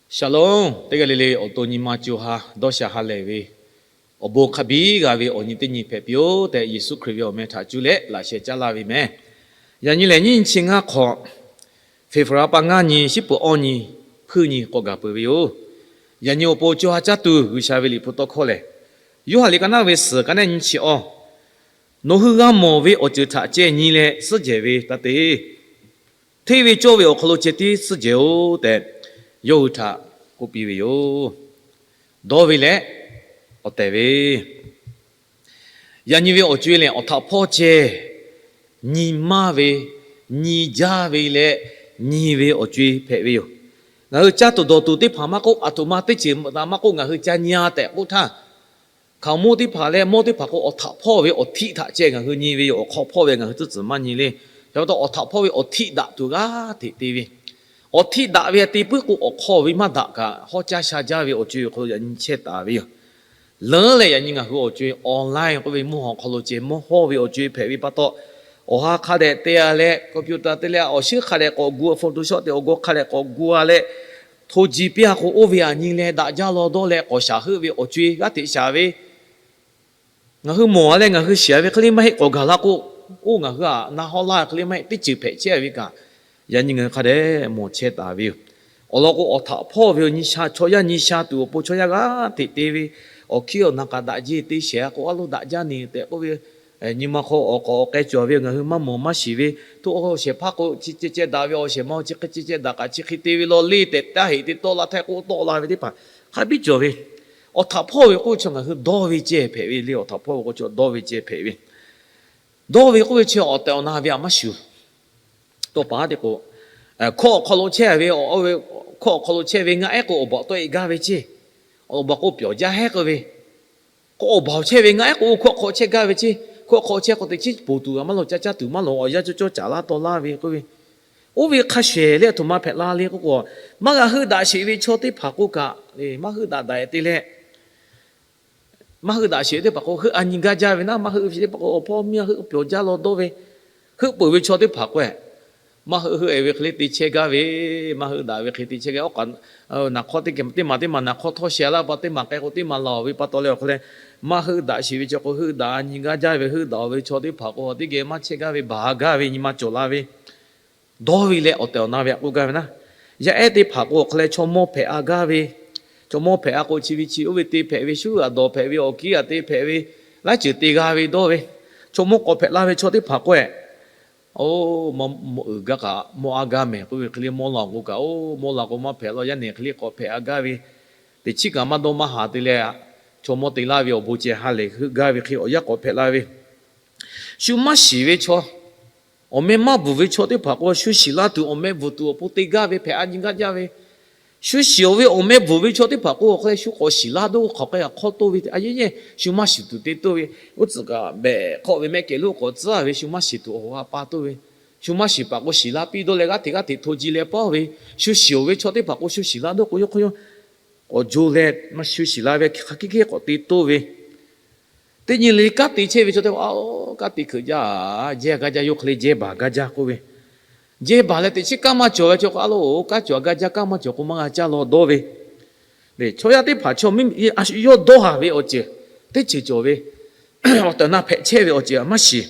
Shalom, teˇ g'aˇ le le awˬ to nyi ma co ha dawˇ sha ha lehˬ ve, awˬ bon hk'a biˇ g'a ve awˬ nyi teˇ nyi hpehꞈ piˇ-oˆ tehꞈ, Yeˍsuˆ Hkriꞈ ve awˬ meh htaꞈ cuˇ leh laꞈ sheh caˉ laˇ ve meh. Yaꞈ nyi lehˬ, nyiˇ nyi chi ngaˇ hk'awꞈ, February pa ngaˇ nyi, shiˉ peuˬ awˇ nyi, hpuiˇ nyi k'awꞈ gaˬ peuˬ ve yoˬ. Yaꞈ nyi awˬ pon co ha caˇ tuˬ G'uiˬsha ve liꞈ hpu tawˇ hkawˇ lehˬ, Yoˇhanˬ liꞈ ka naˆ ve suhˍ ka naˆ nyi chi awˇ, Nawˬ hui g'a mawˬ ve awˬ ceuˬ htaꞈ ceh nyi leh suhˉ jehˬ ve taˇ te. Hteˇ ve cawˇ ve awˬ hk'aw lo ceh tiˉ suhˉ jehˬ-oˆ tehꞈ, yawˇ hui htaꞈ k'oˆ piˇ ve yoˬ. Dawˇ ve leh awˬ tehˬ ve, yaꞈ nyi ve awˬ co-e lehˬ, awˬ htaꞈ hpawˇ ceh nyi maˇ ve, nyi jaˇ ve leh nyi ve awˬ co-e hpehꞈ ve yoˬ. Ngaˬ hui caˇ tuˬ dawˬ tuˬ teˇ hpaˍ maˇ k'oˆ, aˬ htoꞈ ma teˇ ceuˬ maˇ k'oˆ, ngaˬ hui ca nyi-a tehꞈ k'oˆ htaˇ, hkaoˍ monˇ teˇ hpaˍ leh mawˇ teˇ hpaˍ k'o, awˬ htaꞈ hpawˇ ve awˬ htiˆ htaꞈ ceh ngaˬ hui nyi ve yoˬ. Awˬ hk'aw hpawˇ ve ngaˬ hui tcuhˉ tcuhˍ maˇ nyi le. Ca pa taw, awˬ htaꞈ hpawˇ ve awˬ htiˆ daꞈ tuˬ g'aˇ hteꞈ te ve, awˬ htiˆ daꞈ ve te puiˉ k'o, awˬ hk'aw ve maˇ daꞈ kaꞈ, hawˉ caˇ sha jaˇ ve awˬ co-e awˬ hk'aw lo yaꞈ nyi chehˇ taˍ ve yoˬ. Leuˉ leh yaꞈ nyi ngaˬ hui awˬ co-e online k'oˆ ve mvuhˇ haw awˬ hk'aw lo ceh mawˇ hawˇ ve awˬ co-e hpehꞈ ve pa taw, awˬ ha hk'a dehꞈ te-a leh, computer te leh, awˬ shinˉ hk'a dehꞈ k'awꞈ gu-a, Photoshop te awˬ gawˇ hk'a dehꞈ k'awꞈ gu-a leh, hto ji piˇ-a k'o, oˇ ve aꞈ nyi leh daꞈ jaˇ law dawˇ leh k'awꞈ shaˍ heuˆ ve awˬ co-e g'aˇ hteꞈ shaˍ ve, ngaˬ hui mawˬ-a leh ngaˬ hui shiˍ-a ve hk'e le maˇ heˆ, k'awꞈ gaˬ la k'o, oˇ ngaˬ hui aꞈ na hawˉ laˇ hk'e le maˇ heˆ, teˇ ceuˬ hpehꞈ chehˇ ve kaꞈ, yaꞈ nyi ngaˬ hui hk'a dehꞈ mawˬ chehˇ taˍ ve yoˬ. Awˬ lawn k'o, awˬ htaꞈ hpawˇ ve awˬ nyi sha, chaw yaˇ nyi sha tuˬ awˬ pon chaw yaˇ g'aˇ hteꞈ te ve, awˬ hkiˉ awˬ na k'a daꞈ jeˇ te shehˍ-a k'o, aˉ loˇ daꞈ jaˇ neˬ tehꞈ k'oˆ ve, nyi ma hk'aw awˬ k'awꞈ awˬ k'ai cawˬ ve ngaˬ hui maˇ mawˬ maˇ shiˍ ve, htoˆ shehˍ hpaˇ k'o, chi ceh ceh daꞈ ve, awˬ shehˍ ma chi hk'e ceh ceh daꞈ kaꞈ chi hk'e te ve law le tehꞈ taˇ heˆ te tawˆ la htaˇ k'oˆ tawˆ la ve teˇ hpaˍ hk'a biˇ cawˬ ve. Awˬ htaꞈ hpawˇ ve k'oˆ ve chaw ngaˬ hui dawˇ ve ceh hpehꞈ ve le. Awˬ htaꞈ hpawˇ ve k'oˆ ve chaw dawˇ ve ceh hpehꞈ ve. Dawˇ ve k'oˆ ve chi awˬ tehˬ awˬ na ve aꞈ maˇ shuˍ. Tawˇ pa te k'o, hkawˇ awˬ hk'aw lo chehˇ ve, hkawˇ awˬ hk'aw lo chehˇ ve ngaˆ ehˉ k'o, awˬ baˬ tawˆ-e gaˇ ve ceˇ. Awˬ baˬ k'o, pyawˬ jaˇ hehˉ k'oˆ ve, k'o awˬ baˬ chehˇ ve ngaˆ ehˉ k'o, hkawˇ hk'aw chehˇ gaˇ ve ceˇ. Hkawˇ hk'aw chehˇ k'o, teꞈ chiˉ poˬ tuˬ g'a maˇ lo, caˇ caˇ tuˬ maˇ lo, awˬ yanˇ cawˇ cawˇ caˍ laˇ taw laˇ ve k'oˆ ve, oˇ ve hk'a shehˍ leh aˬ htoꞈ ma hpehꞈ la le k'oˆ k'o, maˇ g'a heuˆ daꞈ sheˍ ve chaw teˇ hpaˍ k'oˆ kaꞈ, maˇ heuˆ daꞈ daꞈ-e te leh, maˇ heuˆ daꞈ sheˍ teˇ hpaˍ k'o, heuˆ a nyi gaˇ jaˇ ve naˉ. Maˇ heuˆ sheˍ teˇ hpaˍ k'o, awˬ hpawˇ miˇ a heuˆ pyawˬ jaˇ law dawˇ ve, heuˆ peuˬ ve chaw teˇ hpaˍ k'o, maˇ heuˆ heuˆ-e ve hk'e le te chehˇ gaˇ ve, maˇ heuˆ daꞈ ve hk'e te chehˇ gaˇ. Oˇ kaꞈ naˍ hk'awˇ teˇ maˬ teˇ maˬ naˍ hk'awˇ htawˇ sheh laˇ pa teˇ maˬ k'ai k'o, teˇ maˬ laˬ-oˬ ve pa taw leh awˬ hk'e leh, maˇ heuˆ daꞈ sheˍ ve chaw k'o, heuˆ daꞈ a nyi gaˇ jaˇ ve, heuˆ daꞈ-oˬ ve chaw teˇ hpaˍ k'o, teˇ geh maˇ chehˇ gaˇ ve, baˬ a gaˇ ve nyi ma cawˬ la ve, dawˇ ve leh awˬ tehˬ awˬ na ve aꞈ k'oˆ gaˇ ve naˉ. Yaˇ ehˉ teˇ hpaˍ k'o awˬ hk'e leh chaw mawˇ hpehꞈ a gaˇ ve, chaw mawˇ hpehꞈ a k'o, chi ve chi oˇ ve te hpehꞈ ve, shu g'aꞈ dawˬ hpehꞈ ve, awˬ kiˉ g'aꞈ te hpehꞈ ve, laiˉ ceuˬ te g'a ve dawˇ ve, chaw mawˇ k'awꞈ hpehꞈ la ve chaw teˇ hpaˍ k'o-e, oˇ, mawˇ uiˍ gaˇ kaꞈ mawˇ a gaˇ mehˍ k'oˆ ve hk'e le, mawˇ laˬ k'o kaꞈ, oˇ, mawˇ laˬ k'o maˇ hpehꞈ law, yaˇ nehˬ hk'e le k'awꞈ hpehꞈ a gaˇ ve, teꞈ chiˉ kaꞈ maˇ dawˇ maˇ haˍ te leh, chaw mawˇ te laˇ ve awˬ bon ceh ha lehˬ heuˆ gaˇ ve hk'e awˬ yanˇ k'awꞈ hpehꞈ la ve, shu maˇ shiˍ ve chaw, awˬ meh maˇ bvuhˬ ve chaw teˇ hpaˍ k'o, shu shiˍ laˇ tuˬ awˬ meh bvuhˬ tuˬ awˬ pon te gaˇ ve hpehꞈ a nyi gaˇ jaˇ ve, shu shiˍ-oˬ ve awˬ meh bvuhˬ ve chaw teˇ hpaˍ k'o, awˬ hk'e leh shu k'awꞈ shiˍ laˇ dawˇ hk'awꞈ k'ai a hk'awˇ toˇ ve, a yehˉ yehˉ shu maˇ shiˍ tuˬ te toˇ ve, oˇ tcuhꞈ kaꞈ behꞈ hk'awˆ ve mehˆ kehˬ lonˉ k'awꞈ tcuhˉ ve, shu maˇ shiˍ tuˬ awˬ ha pa toˇ ve, shu maˇ shiˍ paˍ k'o shiˍ la piˇ dawˇ leh g'aˇ hteꞈ g'aˇ hteꞈ hto ji leh paˉ ve, shu shiˍ-oˬ ve chaw teˇ hpaˍ k'o shu shiˍ laˇ dawˇ k'o, yawˇ hk'aw yawˇ k'awꞈ jo leh maˇ shu shiˍ la ve hk'aˬ hkiˉ hkiˉ k'awꞈ te toˇ ve, teˇ nyi le kanˉ te chehˇ ve chaw teˇ hpaˍ, kanˉ te hkeuꞈ jaˇ, jehˇ gaˇ jaˇ, yawˇ hk'e le jehˇ baˬ gaˇ jaˇ k'oˆ ve, jehˇ baˬ leh teꞈ chiˉ kanˉ maˇ cawˬ ve chaw k'o, a lo, kanˉ cawˬ a gaˇ jaˇ, kanˉ maˇ cawˬ k'o maˇ g'a caˇ law dawˇ ve, chaw yaˇ teˇ hpaˍ chaw miˇ yawˇ dawˇ haˍ ve awˬ ceuˬ teˇ ceuˬ cawˬ ve, awˬ tehˬ awˬ na hpehꞈ chehˇ ve awˬ ceuˬ aꞈ maˇ shiˍ.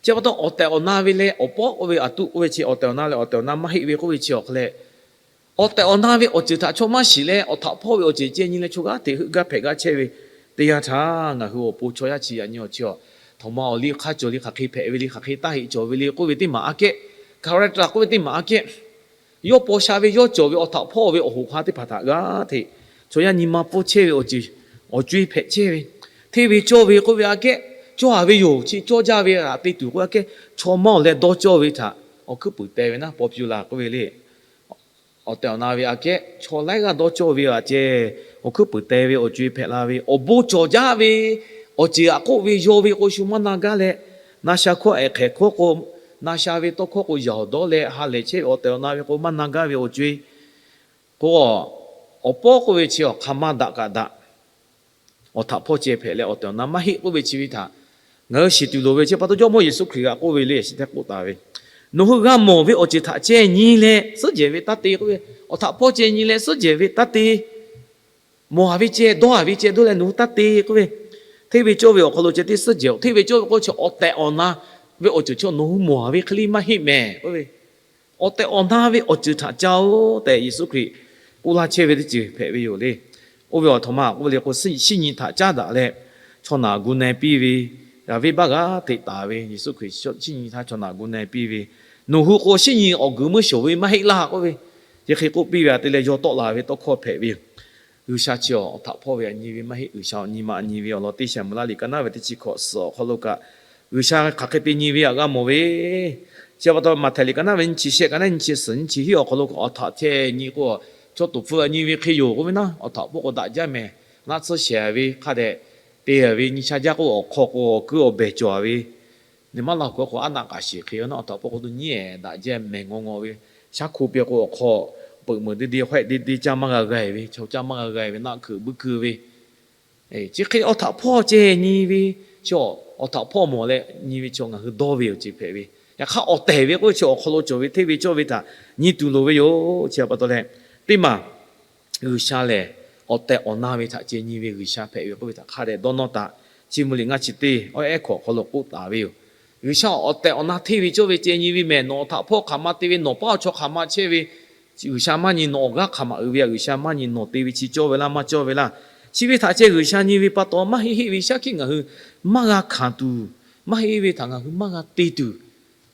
Chi pa taw awˬ tehˬ awˬ na ve leh awˬ pawˆ k'oˆ ve aˬ tuˆ k'oˆ ve chi awˬ tehˬ awˬ na leh awˬ tehˬ awˬ na maˇ heˆ ve k'oˆ ve chi awˬ hk'e leh, awˬ tehˬ awˬ na ve awˬ ceuˬ htaꞈ chaw maˇ shiˍ leh, awˬ htaꞈ hpawˇ ve awˬ ceuˬ ceh nyi leh chaw g'aˇ hteꞈ heuˆ gaˇ hpehꞈ gaˇ chehˇ ve teˇ yanˇ htaˇ, ngaˬ hui awˬ pon chaw yaˇ chi yaꞈ nyi awˬ chi awˬ, htaꞈ ma awˬ liˇ hk'aˇ cawˬ le, hk'aˬ hk'e hpehꞈ ve le, hk'aˬ hk'e taˇ heˆ cawˬ ve le k'oˆ ve teˇ maˬ aꞈ kehˉ, character k'oˆ ve teˇ maˬ aꞈ kehˉ, yawˇ paw sha ve yawˇ cawˬ ve awˬ htaꞈ hpawˇ ve awˬ hoꞈ hk'a teˇ hpaˍ htaꞈ g'aˇ hteꞈ chaw yaˇ nyi ma pfuhˇ chehˇ ve awˬ ceuˬ, awˬ co-e hpehꞈ chehˇ ve, hteˇ ve cawˇ ve k'oˆ ve aꞈ kehˉ, cawˇ a ve yoˬ, chi cawˇ jaˇ ve aꞈ te tuˬ k'oˆ aꞈ kehˉ, chaw mawˇ leh dawˇ cawˇ ve htaꞈ awˬ hkuiˉ puiˍ teh ve naˉ, popular k'oˆ ve le. Awˬ tehˬ awˬ na ve aꞈ kehˉ, chaw laiˉ g'aˇ dawˇ cawˇ ve aꞈ ceh, awˬ hkuiˉ puiˍ teh ve awˬ co-e hpehꞈ la ve, awˬ bon cawˬ jaˇ ve awˬ ceuˬ aꞈ k'oˆ ve yaw ve k'o shu maˇ na gaˇ leh, na sha hkawˇ ehˍ hk'ehˍ hkawˇ k'o, na sha ve tawˇ hkawˇ k'o yaꞈ awˬ dawˇ leh ha lehˬ chehˇ ve awˬ tehˬ awˬ na ve k'o maˇ na gaˇ ve awˬ co-e k'o, awˬ pawˆ k'oˆ ve chi awˬ hk'aˬ ma daꞈ kaꞈ daꞈ, awˬ htaꞈ hpawˇ ceh hpehꞈ leh awˬ tehˬ awˬ na maˇ heˆ k'oˆ ve chi ve htaꞈ ngaˬ hui shiˍ tuˬ loˍ ve chi pa taw Jawˇmawˇ Yeˍsuˆ Hkriꞈ g'aꞈ k'oˆ ve le, shiˍ tehꞈ k'oˆ taˍ ve, nawˬ hui g'a mawˬ ve awˬ ceuˬ htaꞈ ceh nyi leh suhˉ jehˬ ve taˇ te k'oˆ ve, Awˬ htaꞈ hpawˇ ceh nyi leh suhˉ jehˬ ve taˇ te. Mawˬ haˍ ve ceh, dawˇ haˍ ve ceh dawˇ leh nawˬ hui taˇ te k'oˆ ve, hteˇ ve cawˇ ve awˬ hk'aw lo ceh tiˉ suhˉ jehˬ-oˬ. Hteˇ ve cawˇ ve k'o chi awˬ tehˬ awˬ na ve awˬ ceuˬ chaw nawˬ hui mawˬ haˍ ve hk'e le maˇ heˆ mehˍ k'oˆ ve, awˬ tehˬ awˬ na ve awˬ ceuˬ htaꞈ ca-oˬ tehꞈ Yeˍsuˆ Hkriꞈ k'oˆ laˇ chehˇ ve teˇ ceuˬ hpehꞈ ve yoˬ le. Oˇ ve awˬ htoꞈ ma k'oˆ ve le k'o, shinˉ nyi htaꞈ caˉ daꞈ leh, chaw naˬ gu na piˇ ve, yaꞈ venˇbaˆ g'aˇ hteꞈ taˍ ve Yeˍsuˆ Hkriꞈ shinˉ nyi htaˇ chaw naˬ gu na piˇ ve, nawˬ hui k'o shinˉ nyi awˬ guiˬ meuˇ shoˍ ve maˇ heˆ laˇ k'oˆ ve, chi hk'e k'oˆ piˇ ve htaꞈ te leh yaw tawˆ la ve tawˇ hkawˇ hpehꞈ ve yoˬ. G'uiˬsha chi awˬ htaꞈ hpawˇ ve htaꞈ nyi ve maˇ heˆ. G'uiˬsha awˬ nyi ma nyi ve awˬ lawn teˇ shehˍ mvuh laˇ liꞈ ka naˉ ve teˇ chi hkawꞈ suhˍ awˬ hk'aw lo kaꞈ, G'uiˬsha hk'aˬ hk'e te nyi ve htaꞈ g'a mawˬ ve, chi pa taw Maꞈhtehˍ liꞈ ka naˉ ve nyiˇ chi shehˆ, ka naˉ nyiˇ chi suhˍ nyiˇ chi hiˉ awˬ hk'aw lo kaꞈ awˬ htaꞈ ceh nyi k'o, chaw toˍ hpfuh htaꞈ nyi ve hk'e yoˬ k'oˆ ve naˉ, awˬ htaꞈ hpawˇ k'o daꞈ jaˇ mehˍ. Naˆ tsuhˇ shehˍ ve hk'a dehꞈ te ve nyi sha jaˇ k'o, awˬ hk'aw k'o awˬ kuiˉ awˬ behˬ cawˬ ve, nyi maˇ laˇ k'o k'o aˉ naˆ k'aꞈ shiˍ hk'e naˉ, awˬ htaꞈ hpawˇ k'o tuˬ nyiˉ ehˍ daꞈ jaˇ mehˍ ngawˬ ngawˬ ve, shaˉ hko peh k'o awˬ hk'aw peuꞈ meuˍ de de hawehˆ de de caˇ maˇ g'a g'a ve, chaw caˇ maˇ g'a g'a ve, naˆ hkeuꞈ buiˇ keu ve, chi hk'e awˬ htaꞈ hpawˇ ceh nyi ve, chi awˬ htaꞈ hpawˇ mawˬ leh nyi ve chaw ngaˬ hui dawˇ ve awˬ ceuˬ hpehꞈ ve. Yaꞈ hk'aˇ awˬ tehˬ ve k'oˆ ve chi awˬ hk'aw lo cawˬ ve hteˇ ve cawˇ ve htaꞈ nyi tuˬ loˍ ve yoˬ. Chi pa taw leh, teˇ maˬ G'uiˬsha lehˬ awˬ tehˬ awˬ na ve htaꞈ ceh nyi ve G'uiˬsha hpehꞈ ve k'oˆ ve htaꞈ hk'a dehꞈ dawˇ nawˇ taꞈ. Chi mvuh liꞈ ngaˇ chi teˇ awˬ ehˉ hkawꞈ awˬ hk'aw lo k'oˆ taˍ ve yoˬ. G'uiˬsha awˬ tehˬ awˬ na hteˇ ve cawˇ ve ceh nyi ve mehˍ. Nawˬ awˬ htaꞈ hpawˇ hk'aˬ ma te ve, nawˬ paˉ awˬ chaw hk'aˬ ma chehˇ ve, G'uiˬsha maˇ nyi. Nawˬ awˬ g'aˇ hk'aˬ ma uiˍ ve htaꞈ G'uiˬsha maˇ nyi. Nawˬ te ve chi cawˇ ve laˇ maˇ cawˇ ve laˇ, chi ve htaꞈ ceh G'uiˬsha nyi ve pa taw maˇ heˆ heˆ ve shaˉ hkiˆ ngaˬ hui maˇ g'a hkanˍ tuˬ, maˇ heˆ ve htaꞈ ngaˬ hui maˇ g'a te tuˬ,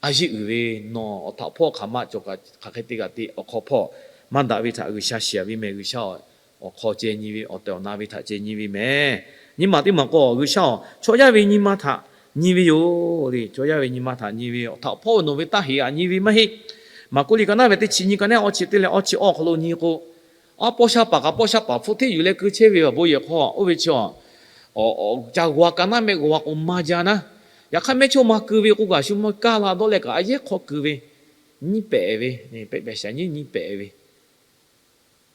a yeˇ uiˍ ve, nawˬ awˬ htaꞈ hpawˇ hk'aˬ ma cawˬ kaꞈ hk'aˬ hk'e te kaꞈ te awˬ hk'aw hpawˇ maˇ daꞈ ve htaꞈ G'uiˬsha shiˍ ve mehˍ. G'uiˬsha awˬ hk'aw ceh nyi ve, awˬ tehˬ awˬ na ve htaꞈ ceh nyi ve mehˍ. Nyi maˬ teˇ maˬ k'o, G'uiˬsha awˬ chaw yaˇ ve nyi ma htaꞈ nyi ve yoˬ le. Chaw yaˇ ve nyi ma htaꞈ nyi ve, awˬ htaꞈ hpawˇ ve nawˬ ve taˇ heˍ aꞈ nyi ve maˇ heˆ. Maˍkuˆ liꞈ ka naˉ ve teˇ chi nyi ka neˉ awˇ chi teˇ leh awˇ chi awˇ awˬ hk'aw lo nyi k'o, a pawˇ shaˉ paˍ kaꞈ pawˇ shaˉ paˍ hpfuhˇ hteˇ yuˬ leh keu chehˇ ve awˬ bon yehˬ hk'aw oˇ ve chi, ca g'aw ka naˉ mehˆ g'aw k'o maˇ jaˇ naˉ. Yaꞈ hk'aˇ mehˇchawˇma keu ve k'o kaꞈ shu maˇ kaˇ la dawˇ leh kaꞈ a yehˉ hk'aw keu ve, nyiˇ pehˍ ve, pehꞈ pehꞈ shaˍ nyiˉ nyiˇ pehˍ ve.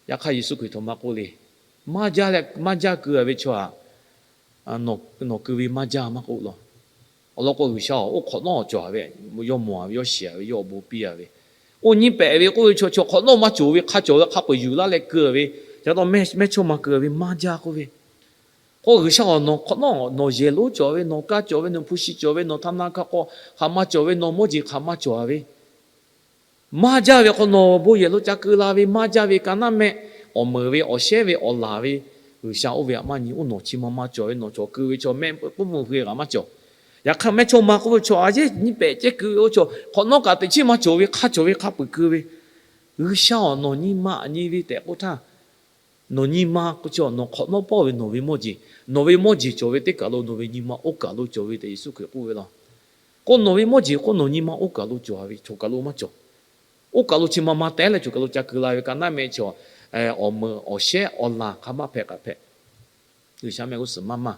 Yaꞈ hk'aˇ Yeˍsuˆ Hkriꞈ htoꞈ ma k'oˆ le, maˇ jaˇ leh maˇ jaˇ keu ve chaw aꞈ, nawˬ keu ve maˇ jaˇ maˇ k'oˆ law. Awˬ lawn k'o G'uiˬsha oˇ hk'awꞈ nawˉ cawˬ ve, yawˇ mawˬ ve, yawˇ shiˍ ve, yawˇ awˬ bon piˇ ve. Oˇ nyiˇ pehˍ ve k'oˆ ve chaw, chaw hk'awꞈ nawˉ maˇ cawˬ ve, hk'a cawˬ ve hk'a peu-eˬ yuˬ laˇ leh keu ve, ca taw mehˇchawˇma keu ve maˇ jaˇ k'oˆ ve. K'o G'uiˬsha awˬ nawˬ hk'awꞈ nawˉ, nawˬ yehˬ lonˉ cawˬ ve, nawˬ kaˇ cawˬ ve, nawˬ hpu shi cawˬ ve, nawˬ htaˇ na hkaˇ k'aw hk'aˬ ma cawˬ ve, nawˬ mawˇ jeˬ hk'aˬ ma cawˬ ve, maˇ jaˇ ve k'o, nawˬ bon yehˬ lo ca keu la ve maˇ jaˇ ve, ka naˉ mehˆ, awˬ meunˍ ve, awˬ shehˉ ve, awˬ laˬ ve, G'uiˬsha oˇ ve htaꞈ maˇ nyi. Oˇ nawˬ chi ma maˇ cawˬ ve, nawˬ cawˬ keu ve chaw mehˆ k'oˆ mvuh hui kaꞈ maˇ cawˬ. Yaꞈ hk'aˇ mehˇchawˇma k'oˆ ve chaw a yehˉ nyiˇ pehˍ ceh keu ve oˇ chaw hk'awꞈ nawˉ kaꞈ teꞈ chiˉ maˇ cawˬ ve, hk'a cawˬ ve hk'a peu-eˬ keu ve. G'uiˬsha awˬ nawˬ nyi ma aꞈ nyi ve tehꞈ k'oˆ htaˇ, nawˬ nyi ma k'o chi nawˬ hk'awꞈ nawˉ pawˆ ve nawˬ ve mawˇ jeˬ, nawˬ ve mawˇ jeˬ cawˬ ve teˇ kaˬ lo nawˬ ve nyi ma oˇ kaˬ lo cawˬ ve tehꞈ Yeˍsuˆ Hkriꞈ k'oˆ ve law. K'o nawˬ ve mawˇ jeˬ k'o nawˬ nyi ma oˇ kaˬ lo cawˬ ve, chaw kaˬ lo maˇ cawˬ. Oˇ kaˬ lo chi ma ma teh leh chaw kaˬ lo ca keu la ve, ka naˉ mehˆ chaw, awˬ meunˍ awˬ shehˉ awˬ laˬ hk'aˬ ma hpehꞈ kaꞈ hpehꞈ, G'uiˬsha mehˆ g'uˇ suhˍ maˇ maˇ.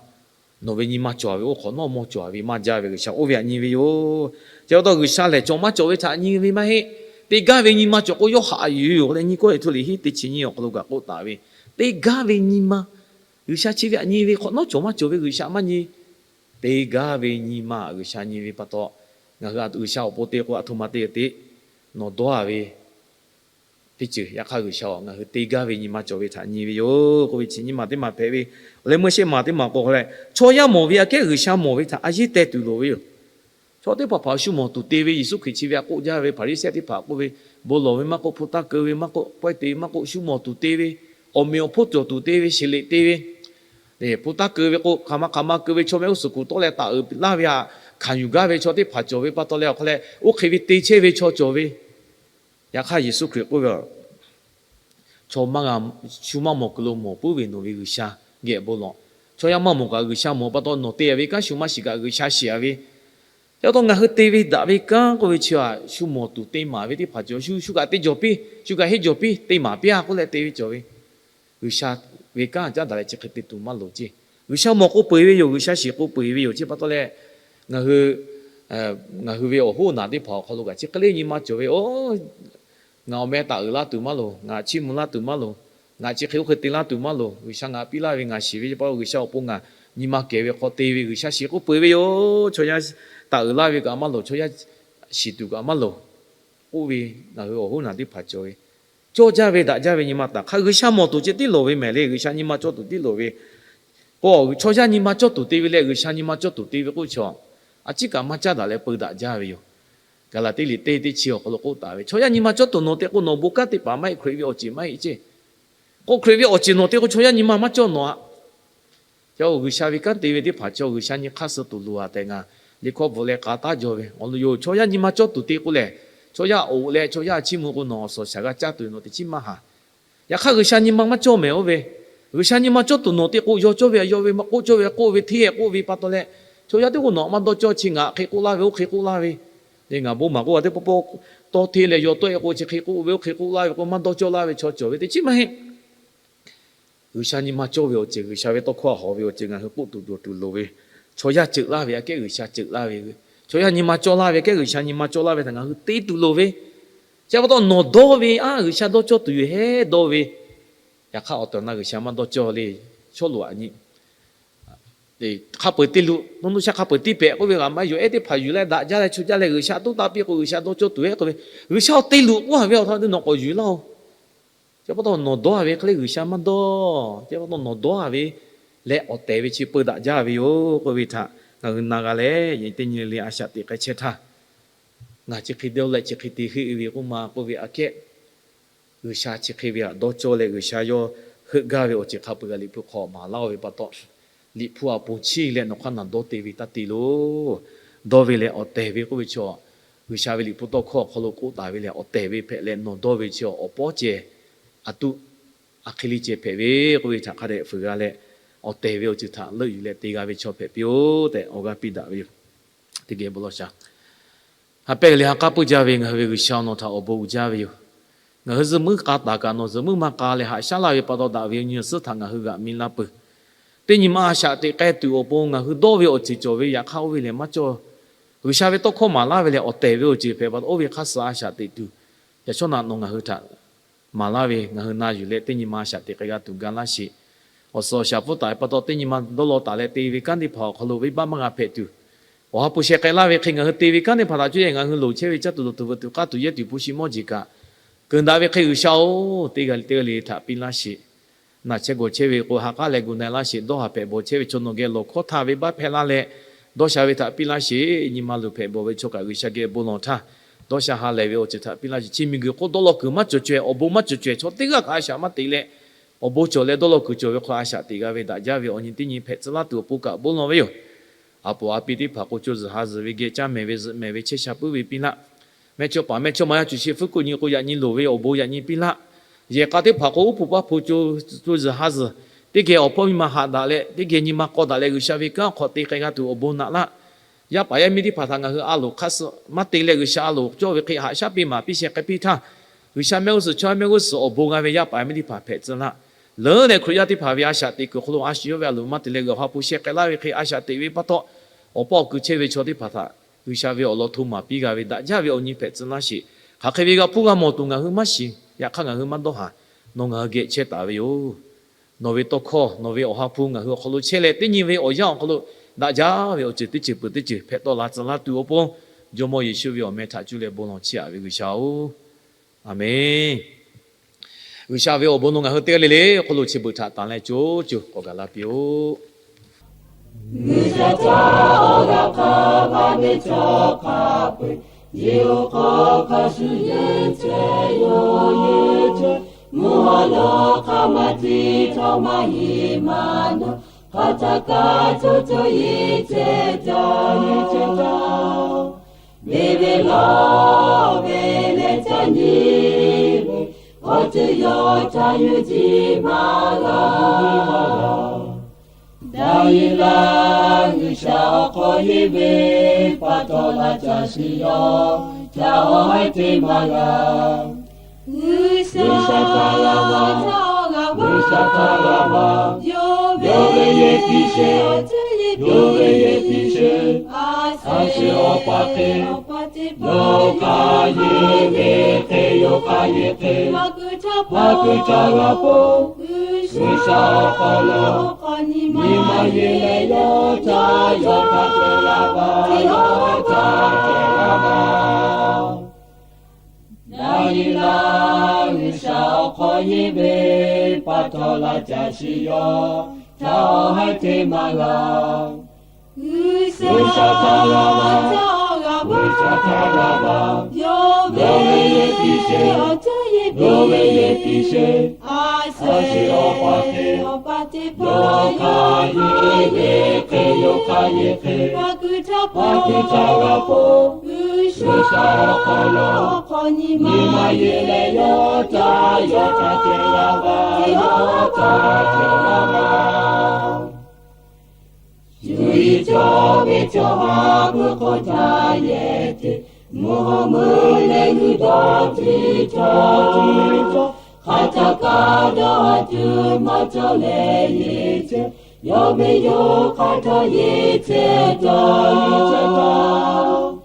Nawˬ ve nyi ma cawˬ ve, oˇ hk'awꞈ nawˉ mawˇ cawˬ ve maˇ jaˇ ve, G'uiˬsha oˇ ve htaꞈ nyi ve yoˬ. Chi pa taw G'uiˬsha lehˬ chaw maˇ cawˬ ve htaꞈ nyi ve maˇ heˆ. Te gaˇ ve nyi ma cawˬ k'o yawˇ haꞈ yuˬ yoˬ leh nyi kawˇ eˬ hto liꞈ hiˉ teˇ chi nyiˇ awˬ hk'aw lo kaꞈ k'oˆ taˍ ve, te gaˇ ve nyi ma G'uiˬsha chi ve htaꞈ nyi ve, hk'awꞈ nawˉ cawˬ maˇ cawˬ ve G'uiˬsha maˇ nyi. Te gaˇ ve nyi ma G'uiˬsha nyi ve pa taw, ngaˬ hui G'uiˬsha awˬ pon te k'o aˬ htoꞈ ma te te, nawˬ dawˇ a ve teˇ ceuˬ. Yaꞈ hk'aˇ G'uiˬsha ngaˬ hui te gaˇ ve nyi ma cawˬ ve htaꞈ nyi ve yoˬ k'oˆ ve chi nyiˇ maˬ teˇ maˬ hpehꞈ ve. Awˬ leh meuˇ shehˆ maˬ teˇ maˬ k'o leh, chaw yaˇ mawˬ ve aꞈ kehˉ G'uiˬsha mawˬ ve htaꞈ a yeˉ teh tuˬ loˍ ve yoˬ. Chaw teˇ hpaˍ hpaˍ shu mawˬ tuˬ te ve, Yeˍsuˆ Hkriꞈ chi ve htaꞈ k'oˆ jaˇ ve Hpaˍriˍsehˇ teˇ hpaˍ k'oˆ ve, bon lawˬ ve maˇ k'oˆ, hpu taˇ keu ve maˇ k'oˆ, pawehˇ te ve maˇ k'oˆ, shu mawˬ tuˬ te ve, awˬ meꞈ awˬ hponˇ cawˬ tuˬ te ve, sheˍ leꞈ te ve, hpu taˇ keu ve k'o hk'aˬ ma hk'aˬ ma keu ve, chaw mehˆ g'uˇ suhˍ kuˬ tawˆ leh taˍ uiˍ laˇ ve htaꞈ hkanˍ yuˬ gaˇ ve chaw teˇ hpaˍ cawˬ ve pa taw leh awˬ hk'aw leh oˇ hk'e ve te chehˇ ve chaw cawˬ ve. Yaꞈ hk'aˇ Yeˍsuˆ Hkriꞈ k'oˆ ve, chaw maˇ g'a, shu maˇ mawˬ kuiˬ lo mawˬ puiˉ ve nawˬ ve G'uiˬsha geh bon lawˬ. Chaw yaˇ maˇ mawˬ kaꞈ G'uiˬsha mawˬ pa taw, nawˬ te a ve kanˉ shu maˇ shiˍ kaꞈ G'uiˬsha shiˍ a ve. Yaꞈ taw ngaˬ hui te ve daꞈ ve kanˉ k'oˆ ve chi aꞈ, shu mawˬ tuˬ te maˍ ve teˇ hpaˍ cawˬ, shu shu kaꞈ te jawˬ piˇ, shu kaꞈ henˇ jawˬ piˇ, te maˍ piˇ a k'oˆ leh te ve cawˬ ve. G'uiˬsha ve kanˉ caˉ daꞈ leh chi hk'e te tuˬ maˇ loˍ ceˇ. G'uiˬsha mawˬ k'o peu eˬ ve yoˬ, G'uiˬsha shiˍ k'o peu eˬ ve yoˬ. Chi pa taw leh ngaˬ hui, ngaˬ hui ve awˬ hoˉ naˬ teˇ hpaˍ awˬ hk'aw lo kaꞈ chi hk'e le nyi ma cawˬ ve, oˬ, ngaˬ awˬ meh taˍ uiˍ laˇ tuˬ maˇ loˍ, ngaˬ chiˇ mvuh laˇ tuˬ maˇ loˍ, ngaˬ chi hk'e oˇ hk'e te laˇ tuˬ maˇ loˍ, G'uiˬsha ngaˬ piˇ laˇ ve ngaˬ shiˍ ve pa taw G'uiˬsha awˬ pon ngaˬ nyi ma kehˬ ve hk'aw te ve, G'uiˬsha shiˍ k'oˆ peu eˬ ve yoˬ. Chaw yaˇ taˍ uiˍ laˇ ve kaꞈ maˇ loˍ, chaw yaˇ shiˍ tuˬ kaꞈ maˇ loˍ k'oˆ ve ngaˬ hui awˬ hoˉ naˬ teˇ hpaˍ cawˬ ve. cawˇ jaˇ ve daꞈ jaˇ ve nyi ma taˍ hk'aˇ, G'uiˬsha mawˬ tuˬ ceh tiˉ loˍ ve mehˍ le. G'uiˬsha nyi ma cawˇ tuˬ tiˉ loˍ ve k'o, chaw yaˇ nyi ma cawˇ tuˬ te ve leh G'uiˬsha nyi ma cawˇ tuˬ te ve k'oˆ ve chaw, a ciˉ kaꞈ maˇ caˇ daꞈ leh peu daꞈ jaˇ ve yoˬ. Gaˍlaˍtiˆ liꞈ teˇ teˇ chi awˬ hk'aw lo k'oˆ taˍ ve, chaw yaˇ nyi ma cawˇ tuˬ nawˬ te k'o, nawˬ bon kanˉ teˇ hpaˍ maˇ heˆ, Hkriꞈ ve awˬ ceuˬ maˇ heˆ ceˇ. K'o Hkriꞈ ve awˬ ceuˬ nawˬ te k'o, chaw yaˇ nyi ma maˇ cawˇ nawˬ aꞈ. Chaw G'uiˬsha ve kanˉ te ve teˇ hpaˍ chaw G'uiˬsha nyi hk'aˇ suh tuˬ loˍ a tehꞈ ngaˬ liꞈ hkawˇ bvuhꞈ leh k'a taˉ jaw ve awˬ lawn yoˬ. Chaw yaˇ nyi ma cawˇ tuˬ te k'o lehˬ, chaw yaˇ oꞈ leh chaw yaˇ chiˇ mvuh k'o, nawˬ awˬ suhˍ shaˍ g'aˇ caˇ tuˬ ve nawˬ teꞈ chiˉ maˇ haˍ. Yaꞈ hk'aˇ G'uiˬsha nyi ma maˇ cawˇ mehˍ oˇ ve, G'uiˬsha nyi ma cawˇ tuˬ nawˬ te k'o, yaw cawˇ ve a yaw ve, maˇ k'oˆ cawˇ ve a k'oˆ ve, hteˇ k'oˆ ve pa taw leh, chaw yaˇ teˇ k'o nawˬ maˇ dawˇ cawˇ chi ngaˬ hk'e k'oˆ laˇ ve, oˇ hk'e k'oˆ laˇ ve, le ngaˬ bon maˍ k'oˆ a teˇ pawˆ pawˆ tawˇ hteˇ leh yaw tawˆ e k'o chi hk'e k'oˆ ve, oˇ hk'e k'oˆ laˇ ve k'o, maˇ dawˇ cawˇ laˇ ve chaw cawˬ ve teꞈ chiˉ maˇ heˆ. G'uiˬsha nyi ma cawˇ ve awˬ ceuˬ, G'uiˬsha ve tawˇ hkawˇ hawˍ ve awˬ ceuˬ ngaˬ hui k'oˆ tuˬ dawˬ tuˬ loˍ ve, chaw yaˇ ceuˬ laˇ ve aꞈ kehˉ G'uiˬsha ceuˬ laˇ ve, chaw yaˇ nyi ma cawˇ laˇ ve aꞈ kehˉ G'uiˬsha nyi ma cawˇ laˇ ve htaꞈ ngaˬ hui te tuˬ loˍ ve, chi pa taw nawˬ dawˇ ve aꞈ G'uiˬsha dawˇ cawˇ tuˬ yoˬ hehˉ dawˇ ve. Yaꞈ hk'aˇ awˬ tehˬ awˬ na G'uiˬsha maˇ dawˇ cawˇ le. Shawˉ loꞈ aꞈ nyi hk'a peu-eˬ te luꞈ, nawˬ nuˇ shaˆ hk'a peu-eˬ tiˇ pehꞈ k'oˆ ve g'a maˇ yoˬ. Ehˉ teˇ hpaˍ yuˬ leh daꞈ jaˇ leh chu jaˇ leh G'uiˬsha toˉ taˇ piˇ k'o, G'uiˬsha dawˇ cawˇ tuˬ hehˉ k'oˆ ve, G'uiˬsha awˬ te luꞈ k'oˆ a ve awˬ htaꞈ te nawˬ k'awꞈ yuˬ laˇ oˬ. Chi pa taw nawˬ dawˇ a ve hk'e le G'uiˬsha maˇ dawˇ. Chi pa taw nawˬ dawˇ a ve leh awˬ tehˬ ve chi peu daꞈ jaˇ ve yoˬ k'oˆ ve htaꞈ ngaˬ hui na g'a leh, yaꞈ nyi teˇ nyi le le a shaꞈ teꞈ k'ai chehˇ htaˇ, ngaˬ chi hk'e dawˇ leh chi hk'e te heˆ ve k'oˆ ma k'oˆ ve aꞈ kehˉ, G'uiˬsha chi hk'e ve htaꞈ dawˇ cawˇ leh G'uiˬsha yawˇ heuˆ gaˇ ve awˬ ceuˬ hk'a peu-eˬ g'a Liꞈ hpu hk'aw maˍ laˇ oˬ ve pa taw, Liꞈ hpu a ponˬ chiˇ leh nawˬ hk'aˇ naˬ dawˇ te ve taˇ te loˬ. Dawˇ ve leh awˬ tehˬ ve k'oˆ ve chi, G'uiˬsha ve Liꞈ hpu tawˇ hkawˇ awˬ hk'aw lo k'oˆ taˍ ve leh awˬ tehˬ ve hpehꞈ leh nawˬ dawˇ ve chi awˬ pawˉ ceh, a tuˆ a hk'e le ceh hpehꞈ ve k'oˆ ve htaꞈ hk'a dehꞈ fuiˍ g'a leh, awˬ tehˬ ve awˬ ceuˬ htaꞈ leuˆ yuˬ leh te g'a ve chaw hpehꞈ piˇ-oˆ tehꞈ awˬ g'aˇ piˇ daꞈ ve yoˬ. Teˇ geh bon lawˬ sha. Ha pehˇ leh ha k'aˉ puiˉ jaˇ ve ngaˬ hui ve G'uiˬsha-oˬ, nawˬ htaꞈ awˬ bon uiˍ jaˇ ve yoˬ. Ngaˬ hui zuhꞈ muiˉ k'a taˍ kaꞈ nawˬ zuhꞈ muiˉ maˇ k'a leh haꞈ shaˉ laˇ ve pa taw daꞈ ve nyi suhˉ htaꞈ ngaˬ hui g'aꞈ mi laˇ peuˬ. Teˇ nyi ma a shaꞈ teꞈ k'ai tuˬ awˬ pon ngaˬ hui dawˇ ve awˬ ceuˬ cawˬ ve yaꞈ hk'aˇ oˇ ve lehˬ maˇ cawˇ. G'uiˬsha ve tawˇ hkawˇ maˍ laˇ ve lehˬ awˬ tehˬ ve awˬ ceuˬ hpehꞈ pa taw oˇ ve hk'aˇ suh a shaꞈ teꞈ tuˬ, yaꞈ shawˉ naꞈ nawˬ ngaˬ hui htaꞈ maˍ laˇ ve ngaˬ hui na yuˬ leh teˇ nyi ma a shaꞈ teꞈ k'ai g'a tuˬ ga laˇ sheˍ. Awˬ suhˍ awˬ shaˍ pfuhˇ taˍ pa taw teˇ nyi ma dawˇ law taˍ leh te ve kanˉ teˇ hpaˍ awˬ hk'aw lo venˇbaˆ maˇ g'a hpehꞈ tuˬ, Awˬ ha hpu sheh k'ai laˇ ve hk'e ngaˬ hui te ve kanˉ teˇ hpaˍ htaꞈ cuˇ yehˬ ngaˬ hui loˍ chehˇ ve caˇ tuˬ dawˬ tuˬ veuꞈ tuˬ k'aˇ tuˬ yehˇ tuˬ hpu shi mawˇ jeˬ kaꞈ, keunˍ daꞈ ve hk'e G'uiˬsha-oˬ, teˇ g'aˇ le teˇ g'aˇ le htaꞈ piˇ laˇ sheˍ. Naˬ chehˇ gawˬ chehˇ ve k'o ha k'aˉ leh gu na laˇ sheˍ. Dawˇ haˍ hpehꞈ bawˬ chehˇ ve chaw nawˬ geh lawˬ hkawˇ htaˇ venˇbaˆ hpehˇ laˇ leh, dawˇ sha ve htaꞈ piˇ laˇ sheˍ. Nyi ma luˬ hpehꞈ bawˬ ve chaw kaꞈ G'uiˬsha geh bon lawˬ htaˇ, dawˇ sha ha lehˬ ve awˬ ceuˬ htaꞈ piˇ laˇ sheˍ. Chi miˬguiˬ hk'oˆ dawˇ law kuiˬ maˇ cawˬ caweh, awˬ bon maˇ cawˬ caweh, chaw teˇ g'aˇ kaꞈ a shaꞈ maˇ teꞈ leh, awˬ bon cawˬ leh dawˇ law kuiˬ cawˬ ve hk'aw a shaꞈ teꞈ g'a ve daꞈ jaˇ ve awˬ nyi teˇ nyi hpehꞈ tcuh laˇ tuˬ awˬ pon kaꞈ bon lawˬ ve yoˬ. A poˍ a pi teˇ hpaˍ k'o co zuhˬ ha zuhˬ ve geh caˇ mehˍ ve zuhꞈ mehˍ ve chehˇ sha puiˉ ve piˇ laˇ. Mehˇchawˇ paˍ mehˇchawˇma yaˇ cuˬ chi hpfuhˇ kuˆ nyi k'o yaꞈ nyi loˍ ve awˬ bon yaꞈ nyi piˇ laˇ. Yehˬ k'a teˇ hpaˍ k'o uˉ hpu paˇ hpu co zuhˬ ha zuhˬ teˇ geh awˬ hpawˇ miˇ ma haꞈ daꞈ leh, teˇ geh nyi ma k'aw daꞈ leh G'uiˬsha ve kanˉ hk'aw te k'ai g'a tuˬ awˬ bon naꞈ laˇ. Yaˇ paˍ yaˇ miˇ teˇ hpaˍ htaꞈ ngaˬ hui a loˍ hk'aˇ suh maˇ te leh G'uiˬsha a loˍ cawˇ ve hk'e haꞈ shaˉ piˇ maˍ piˇ sheh k'ai piˇ htaˇ, G'uiˬsha mehˆ g'uˇ suhˍ chaw mehˆ g'uˇ suhˍ awˬ bon g'a ve yaˇ paˍ yaˇ miˇ teˇ hpaˍ hpehꞈ tcuh laˇ. Leuˉ leh Hkriꞈ yaˇ teˇ hpaˍ ve a shaꞈ teꞈ kuiˬ hk'aw lo a shu yawˇ ve a loˍ maˇ te leh g'uiˬ awˬ ha hpu sheh k'ai laˇ ve hk'e a shaꞈ teꞈ ve pa taw, awˬ paw awˬ kuiˬ chehˇ ve chaw teˇ hpaˍ htaꞈ G'uiˬsha ve awˬ lawn hto maˍ piˇ g'a ve daꞈ jaˇ ve awˬ nyi hpehꞈ tcuh laˇ sheˍ. Hk'aˬ hk'e ve g'a hpuˇ g'a mawˬ tuˬ ngaˬ hui maˇ shiˍ. Yaꞈ hk'aˇ ngaˬ hui maˇ dawˇ haˍ. Nawˬ ngaˬ hui geh chehˇ taˍ ve yoˬ. Nawˬ ve tawˇ hkawˇ nawˬ ve awˬ ha hpu ngaˬ hui awˬ hk'aw lo chehˇ leh teˇ nyi ve awˬ yanˇ awˬ hk'aw lo daꞈ jaˇ ve awˬ ceuˬ teˇ ceuˬ peuˬ teˇ ceuˬ hpehꞈ tawˆ la tcuh laˇ tuˬ awˬ pon, Jawˇmawˇ Yeˍsuˆ ve awˬ meh htaꞈ cuˇ leh bon lawˬ chiˇ aꞈ ve G'uiˬsha-oˬ, Aˍmenˍ. G'uiˬsha ve awˬ bon nawˬ ngaˬ hui teˇ g'aˇ le le hk'aw lo chi beuꞈ htaꞈ tanˬ leh co co k'awꞈ gaˬ la piˇ-oˆ. G'uiˬsha caˇ awˬ g'aˇ hk'a va ve chaw hk'a peu-eˬ, yehˬ oˇ hk'aw hk'a shuˍ yehˬ chehˇ yoˬ. Mvuhˇ haw lo hk'a maˇ tiˇ htawˇ maˇ heˆ maˇ dawˇ, hk'a htaˇ kaꞈ co co yehˬ chehˇ jaˇ yehˬ chehˇ jaˇ. Beˬ ve lawˇ ve leh caˇ nyi ve, awˬ ceuˬ yawˇ caˇ yuˬ jiˇ maˇ g'a. Daꞈ-e laˇ G'uiˬsha awˬ hk'aw yehˬ ve pa taw laˇ caˇ shiˍ yawˇ caˇ awˬ haiˉ teˇ maˇ g'a. G'uiˬsha htaꞈ g'a va, G'uiˬsha htaꞈ g'a va, yawˇ ve yehˬ piˇ sheˍ, yawˇ ve yehˬ piˇ sheˍ. A shu awˬ pa hk'e, yawˇ k'aˇ yehˬ ve hk'e yawˇ k'aˇ yehˬ hk'e, maˇ kuiˬ htaˇ g'a k'oˆ, G'uiˬsha awˬ hk'aw lo nyi ma yehˬ leh yawˇ caˇ yawˇ htaꞈ te g'a va, yawˇ caˇ te g'a va. Daꞈ-e laˇ G'uiˬsha Yeˇ ve pa taw laˇ caˬ shiˍ yaw, htaꞈ awˬ haiˉ te maˇ g'a. G'uiˬsha htaꞈ g'a va, G'uiˬsha htaꞈ g'a va, yawˇ ve yehˬ piˇ sheˍ, yawˇ ve yehˬ piˇ sheˍ, a shu awˬ pa teˇ, awˬ pa teˇ hpaˍ yawˇ hk'a yeˬ yeˬ hk'e, yawˇ hk'a yeˬ hk'e, pa kuiˬ htaꞈ pa kuiˬ htaꞈ g'a k'o, G'uiˬsha awˬ hk'aw lo, awˬ hk'aw nyi ma yeˬ leh yawˇ htaꞈ, yawˇ htaꞈ ceh g'a va, yawˇ htaꞈ ceh g'a va. Shu yiˍ cawˇ ve chaw ha hpu hk'aw htaˇ yehˬ te, mvuhˇ haw meuˇ leh g'uiˬ dawˇ tiˉ cawˇ tiˉ cawˇ, hk'aˬ htaˇ kaꞈ dawˇ ha tuˬ maˇ cawˇ leh yeˬ chehˇ, yawˇ ve yawˇ hk'aˬ htaˇ yeˬ chehˇ taˍ, yeˬ chehˇ taˍ.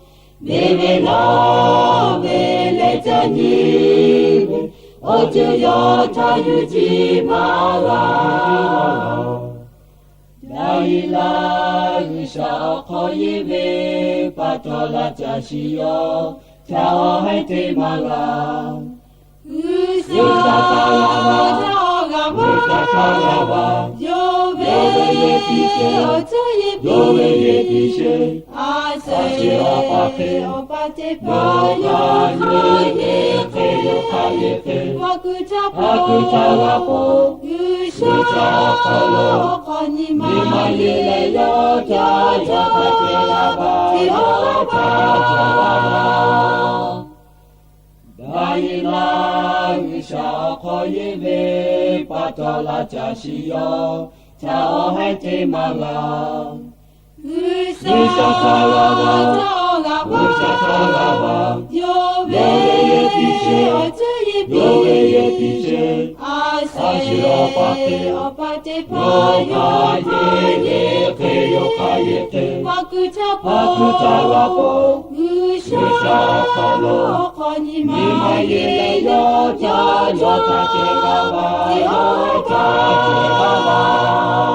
Ve ve lawˇ ve leh ca nyi ve, awˬ ceuˬ yawˇ htaꞈ yuˬ jiˇ maˇ g'a. Daˍyeˍlaˆ G'uiˬsha awˬ hk'aw yeˇ ve pa taw laˇ caˬ shiˍ yaw, htaꞈ awˬ haiˉ te maˇ g'a. G'uiˬsha htaꞈ g'a va, G'uiˬsha htaꞈ g'a va, yawˇ ve yehˬ piˇ sheˍ, yawˇ ve yehˬ piˇ sheˍ, a shu awˬ pa hk'e, awˬ pa teˇ hpaˍ yawˇ hk'a yeˬ hk'e, yawˇ hk'a yeˬ hk'e, pa kuiˬ htaꞈ, pa kuiˬ htaꞈ g'a k'o, G'uiˬsha awˬ hk'aw lo, awˬ hk'aw nyi ma yeˬ leh yawˇ htaꞈ, yawˇ htaꞈ ceh g'a va, yawˇ htaꞈ ceh g'a va. Daˍyeˍlaˆ G'uiˬsha awˬ hk'aw yeˇ ve pa taw laˇ caˬ shiˍ yaw, htaꞈ awˬ haiˉ te maˇ g'a. G'uiˬsha htaꞈ g'a va, G'uiˬsha htaꞈ g'a va, yawˇ ve yehˬ piˇ sheˍ, yawˇ ve yehˬ piˇ sheˍ, a shu awˬ pa hk'e, awˬ pa teˇ hpaˍ yawˇ hk'a yeˬ yeˬ hk'e, yawˇ hk'a yeˬ hk'e, pa kuiˬ htaꞈ, pa kuiˬ htaꞈ g'a k'o, G'uiˬsha awˬ hk'aw lo, awˬ hk'aw nyi ma yeˬ leh yawˇ htaꞈ, yawˇ htaꞈ ceh g'a va, yawˇ htaꞈ ceh g'a va.